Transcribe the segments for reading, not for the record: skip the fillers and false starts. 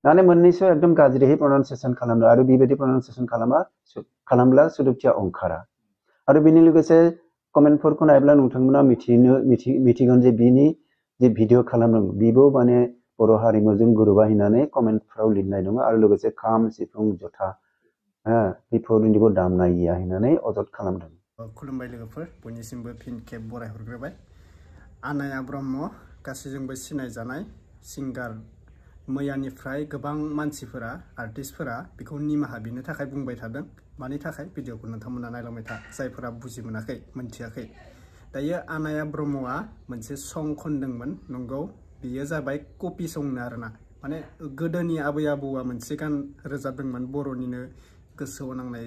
माने मोननैसो एकदम गाज्रियै प्रनाउन्सिएसन खालामदों आरो बेबायदि प्रनाउन्सिएसन खालामब्ला सोदोबथिया ओंखारा आरो बेनि लोगोसे कमेन्टफोरखौ नायब्ला नोंथांमोना मिथिगोन जे बिनि जे भिडिअ खालामदों बिबो माने बर' हारिमुजों गोरोबहैनानै कमेन्टफ्राव लिरनाय दङ आरो लोगोसे खाम सिफुं जथा बेफोरनिबो दामनाय गैया होननानै अजद खालामदों। खुलुमबाय लोगोफोर, बयनिसिमबो फिन खेब बराय हरग्रोबाय। आनाया ब्रह्म गासैजोंबो सिनायजानाय सिंगार। मैयानिफ्राय गोबां मानसिफोरा आर्टिस्टफोरा बेखौ निमाहा बिनो थाखाय बुंबाय थादों। मानि थाखाय भिडिअखौ नोंथांमोना नायलांबाय था, जायफोरा बुजि मोनाखै मोनथियाखै। दायो आनाया ब्रह्मआ मोनसे सं खनदोंमोन, नंगौ बेयो जाबाय कपि संनो आरोना। माने गोदोनि आबै आबौआ मोनसे गान रोजाबदोंमोन बर'निनो गोसोआव नांनाय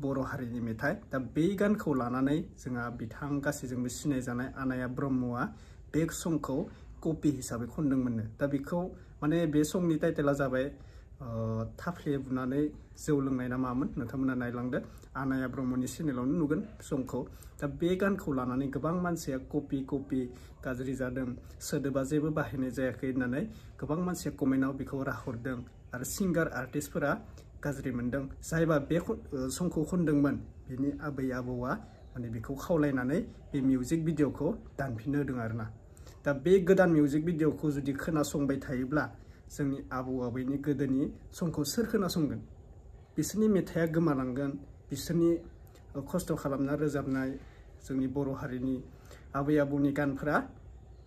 बर' हारिनि मेथाइ। दा बे गानखौ लानानै जोंहा बिथां गासैजोंबो सिनायजानाय आनाया ब्रह्मआ बे संखौ कपि हिसाबै खनदोंमोननो। दा बेखौ माने बे संनि टाइटेला जाबाय थाफ्ले बुनानै जौ लोंनाय ना मामोन, नोंथांमोना नायलांदो। आनाया ब्रह्मनि चेनेलावनो नुगोन संखौ। दा बे गानखौ लानानै गोबां मानसिया कपि गाज्रि जादों, सोदोबा जेबो बाहायनाय जायाखै होननानै गोबां मानसिया कमेन्टआव बेखौ राहरदों आरो सिंगार आर्टिस्टफोरा गाज्रि मोनदों। जायबा बे संखौ खनदोंमोन बिनि आबै आबौआ माने बेखौ खावलायनानै बे मिउजिक भिडिअखौ दानफिननो होदों आरोना। दा बे गोदान मिउजिक भिडिअखौ जुदि खोनासंबाय थायोब्ला जोंनि आबौ आबैनि गोदोनि संखौ सोर खोनासंगोन? बिसोरनि मेथाइआ गोमालांगोन, बिसोरनि खस्थ' खालामना रोजाबनाय जोंनि बर' हारिनि आबै आबौनि गानफोरा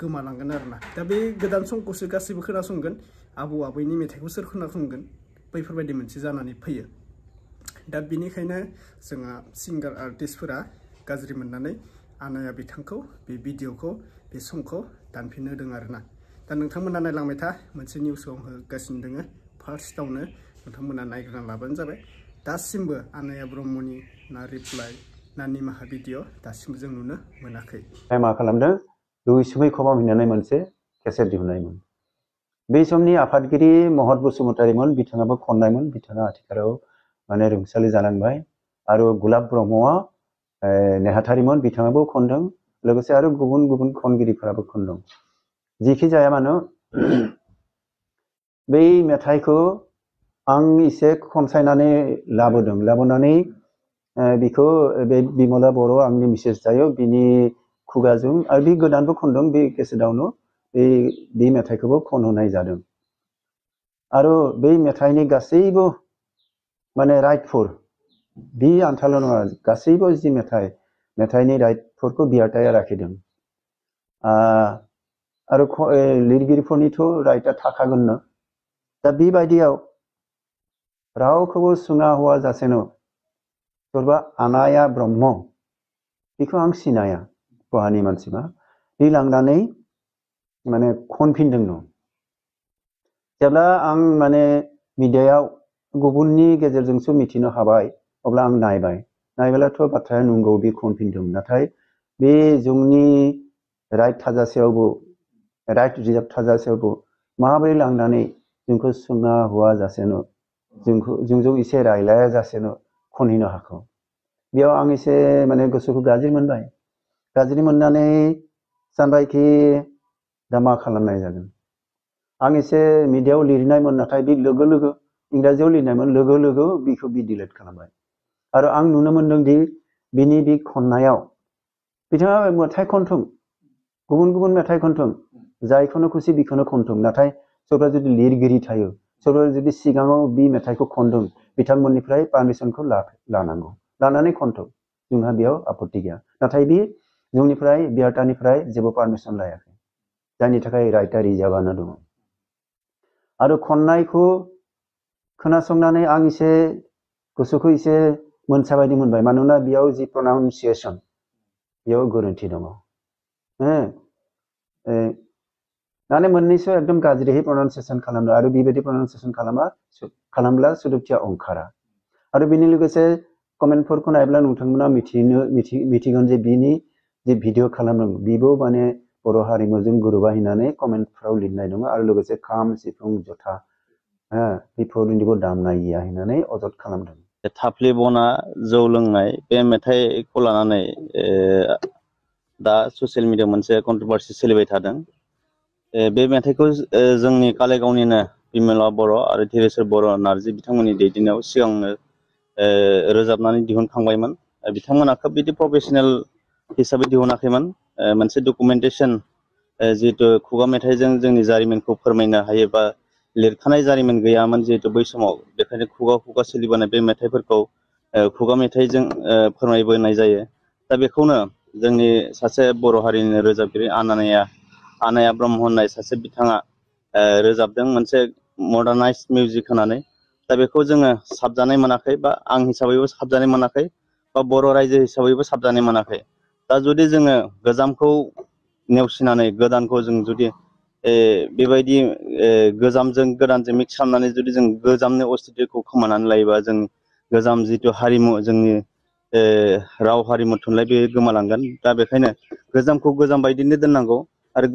गोमालांगोन आरोना। दा बे गोदान संखौसो गासैबो खोनासंगोन, आबौ आबैनि मेथाइखौ सोर खोनासंगोन? बैफोरबायदि मोनसे जानानै फैयो। दा बिनिखायनो जोंहा सिंगार आर्टिस्टफोरा गाज्रि मोननानै आनाया बिथांखौ बे भिडिअखौ बे संखौ दानफिननो होदों आरोना। दा नोंथांमोना नायलांबाय था, मोनसे निउसखौ आं होगासिनो दोङो। फार्स्टआवनो नोंथांमोना नायग्रोना लाबानो जाबाय। दासिमबो आनाया ब्रह्मनि ना रिप्लाइ ना निमाहा भिडिअ दासिमबो जों नुनो मोनाखै। मा खालामदों? दुइसुमै खबाम होननानै मोनसे केसेट दिहुननायमोन। बे समनि आफादगिरि महत बसुमतारीमोन, बिथाङाबो खननायमोन। बिथाङा आथिखालाव माने रुंसारि जालांबाय। आरो गुलाब ब्रह्मआ नेहाथारिमोन, बिथाङाबो खनदों। लोगोसे आरो गुबुन गुबुन खनगिरिफोराबो खनदों। जेखि जाया मानो बै मेथाइखौ आं एसे खनसायनानै लाबोनानै बिखौ बे बिमला बर' आंनि मिसेस जायो बिनि खुगाजों आरो बे गोदानबो खनदों। बे केसेटआवनो बे मेथाइखौबो खनहोनाय जादों। आरो बै मेथाइनि गासैबो माने राइटफोर बे आन्थाल' नङा, गासैबो जि मेथाइनि राइटफोरखौ बिआरटाया लाखिदों। आरो लिरगिरिफोरनिथ' राइटआ थाखागोननो। दा बेबायदियाव रावखौबो सुङा हौवा जासेनो सोरबा आनाया ब्रह्म बेखौ आं सिनाया, बहानि मानसिबा बे लांनानै माने खनफिनदोंनो। जेब्ला आं माने मिडियायाव गुबुननि गेजेरजोंसो मिथिनो हाबाय, अब्ला आं नायबायलाथ' बाथ्राया नंगौ, बे खनफिनदों। नाथाय बे जोंनि राइट थाजासेयावबो, राइट रिजार्भ थाजासेयावबो माबोरै लांनानै जोंखौ सुङा हौवा जासेनो जोंजों एसे रायलाया जासेनो खनहैनो हाखौ? बेयाव आं एसे माने गोसोखौ गाज्रि मोनबाय। गाज्रि मोननानै सानबायखि दा मा खालामनाय जागोन। आं एसे मिडियायाव लिरनायमोन, नाथाय बे लोगो लोगो इंराजियाव लिरनायमोन, लोगो लोगो बेखौ डिलिट खालामबाय। आरो आं नुनो मोनदों दि बिनि बे खननायाव बिथाङा मेथाइ खनथों, गुबुन गुबुन मेथाइ खनथों, जायखौनो खुसि बेखौनो खनथों। नाथाय सोरबा जुदि लिरगिरि थायो, सोरबा जुदि सिगाङाव बे मेथाइखौ खनदों, बिथांमोननिफ्राय पारमिसनखौ लानांगौ, लानानै खनथों, जोंहा बेयाव आपत्ति गैया। नाथाय बे जोंनिफ्राय बिआरटानिफ्राय जेबो पारमिसन लायाखै, जायनि थाखाय राइटआ रिजार्भआनो दङ। आरो खननायखौ खोनासंनानै आं एसे गोसोखौ एसे मोनसाबायदि मोनबाय, मानोना बेयाव जि प्रनाउन्सिएसन बेयाव गोरोन्थि दङ। माने मोननैसो एकदम गाज्रियै प्रनाउन्सिएसन खालामदों आरो बेबायदि प्रनाउन्सिएसन खालामब्ला सोदोबथिया ओंखारा। आरो बेनि लोगोसे कमेन्टफोरखौ नायब्ला नोंथांमोना मिथिगोन जे बिनि जे भिडिअ खालामदों बिबो माने बर' हारिमुजों गोरोबहैनानै कमेन्टफ्राव लिरनाय दङ आरो लोगोसे खाम सिफुं जथा बेफोरनिबो दामनाय गैया होननानै अजद खालामदों। थाफ्ले बना जौ लोंनाय बे मेथाइखौ लानानै दा ससियेल मिडियायाव मोनसे कन्ट्रभारसि सोलिबाय थादों। बे मेथाइखौ जोंनि कालाइगावनिनो बिमला बर' आरो धीरेश्वर बर' नार्जि बिथांमोननि दैदेननायाव सिगांनो रोजाबनानै दिहुनखांबायमोन। बिथांमोना खोब बिदि प्रफेसनेल हिसाबै दिहुनाखैमोन। मोनसे डकुमेन्टेसन जिहेतु खुगा मेथाइजों जोंनि जारिमिनखौ फोरमायनो हायो बा लिरखानाय जारिमिन गैयामोन जिहेतु बै समाव, बेखायनो खुगा खुगा सोलिबोनाय बे मेथाइफोरखौ खुगा मेथाइजों फोरमायबोनाय जायो। दा बेखौनो जोंनि सासे बर' हारिनि रोजाबगिरि आनाया ब्रह्म होननाय सासे बिथाङा रोजाबदों मोनसे मडार्नाइज मिउजिक होनानै। दा बेखौ जोङो साबजानाय मोनाखै, बा आं हिसाबैबो साबजानाय मोनाखै, बा बर' रायजो हिसाबैबो साबजानाय मोनाखै। दा जुदि जोङो गोजामखौ नेवसिनानै गोदानखौ जों जुदि बेबायदि गोजामजों गोदानजों मिक्स खालामनानै जुदि जों गोजामनि अस्तित्वखौ खोमानानै लायोबा, जों गोजाम जिथु हारिमु, जोंनि राव हारिमु थुनलाइ, बे गोमालांगोन। दा बेखायनो गोजामखौ गोजाम बायदिनो दोननांगौ आरो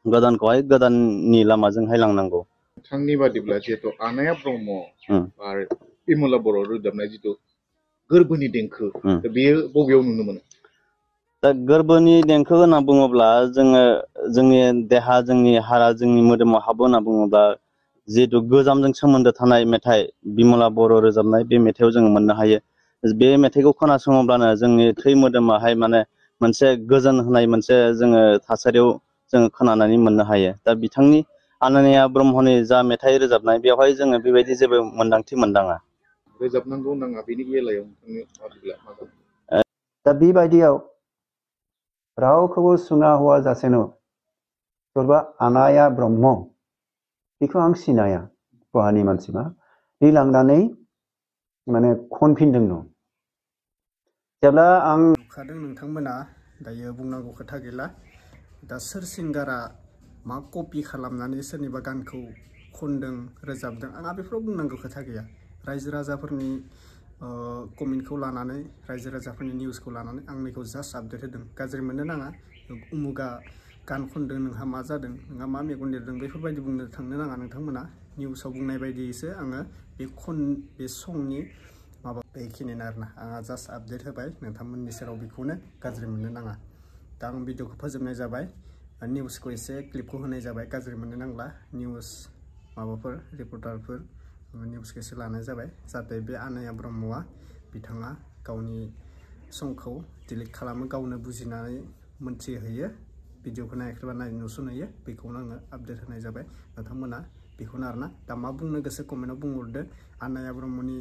गोदानखौहाय गोदाननि लामाजोंहाय लांनांगौ। बिथांनि बादिब्ला जिहेतु आनाया ब्रह्म आरो बिमला बर' रोजाबनाय जिथु गोरबोनि देंखो, बेयो बबेयाव नुनो मोनो? दा गोरबोनि देंखो होनना बुङोब्ला जोङो जोंनि देहा, जोंनि हारा, जोंनि मोदोमाव हाबो होनना बुङोब्ला जिहेतु गोजामजों सोमोन्दो थानाय मेथाइ बिमला बर' रोजाबनाय, बे मेथाइआव जोङो मोननो हायो। बे मेथाइखौ खोनासङोब्लानो जोंनि थै मोदोमाहाय माने मोनसे गोजोन होनाय मोनसे जोङो थासारियाव जोङो खोनानानै मोननो हायो। दा बिथांनि आनानिया ब्रह्मनि जा मेथाइ रोजाबनाय, बेवहाय जोङो बेबायदि जेबो मोन्दांथि मोनदाङा। रोजाबनांगौ नाङा बेनि बेलायाव नोंथांनि बादिब्ला मा जागोन? दा बेबायदियाव रावखौबो सुङा हवा जासेनो सोरबा आनाया ब्रह्म, बेखौ आं सिनाया, बहानि मानसिबा बे लांनानै माने खनफिनदों। जेब्ला आं नुखादों नोंथांमोना, दायो बुंनांगौ खोथा गैला। दा सोर सिंगारा मा कपि खालामनानै सोरनिबा गानखौ खनदों, रोजाबदों, आंहा बेफोराव बुंनांगौ खोथा गैया। रायजो राजाफोरनि कमेन्टखौ लानानै, रायजो राजाफोरनि निउसखौ लानानै आं बेखौ जास्ट आपडेट होदों। गाज्रि मोननो नाङा। उमुगा गान खनदों, नोंहा मा जादों, नोंहा मा मेगन देरदों, बेफोरबायदि बुंनो थांनो नाङा नोंथांमोना। निउसाव बुंनाय बायदियैसो आङो बे संनि माबा बेखिनिनो आरोना। आंहा जास्ट आपडेट होबाय नोंथांमोननि सेराव, बेखौनो गाज्रि मोननो नाङा। दा आं भिडिअखौ फोजोबनाय जाबाय, निउसखौ एसे क्लिपखौ होनाय जाबाय, गाज्रि मोननो नांला। निउस माबाफोर रिपर्टारफोर निउसखौ एसे लानाय जाबाय, जाहाथे बे आनाया ब्रह्मआ बिथाङा गावनि संखौ डिलिट खालामो, गावनो बुजिनानै मोनथिहोयो। भिडिअखौ नायाखैबा नुसनहोयो, बेखौनो आङो आपडेट होनाय जाबाय। नोंथांमोना बेखौनो आरोना। दा मा बुंनो गोसो कमेन्टआव बुंहरदो। आनाया ब्रह्मनि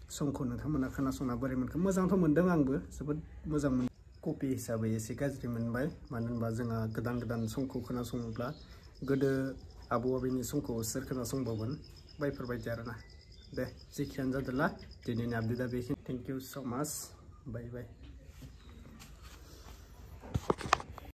संखौ नोंथांमोना खोनासंना बोरै मोनखो? मोजांथ' मोनदों, आंबो जोबोद मोजां मोन। कपि हिसाबै एसे गाज्रि मोनबाय, मानो होनबा जोंहा गोदान संखौ खोनासङोब्ला गोदो आबौ आबैनि संखौ सोर खोनासंबावगोन, बैफोरबायदि आरोना। दे जेखियानो जादोंला, दिनैनि आपडेटआ बेखिनि। थेंक इउ स' माच, बाय बाय।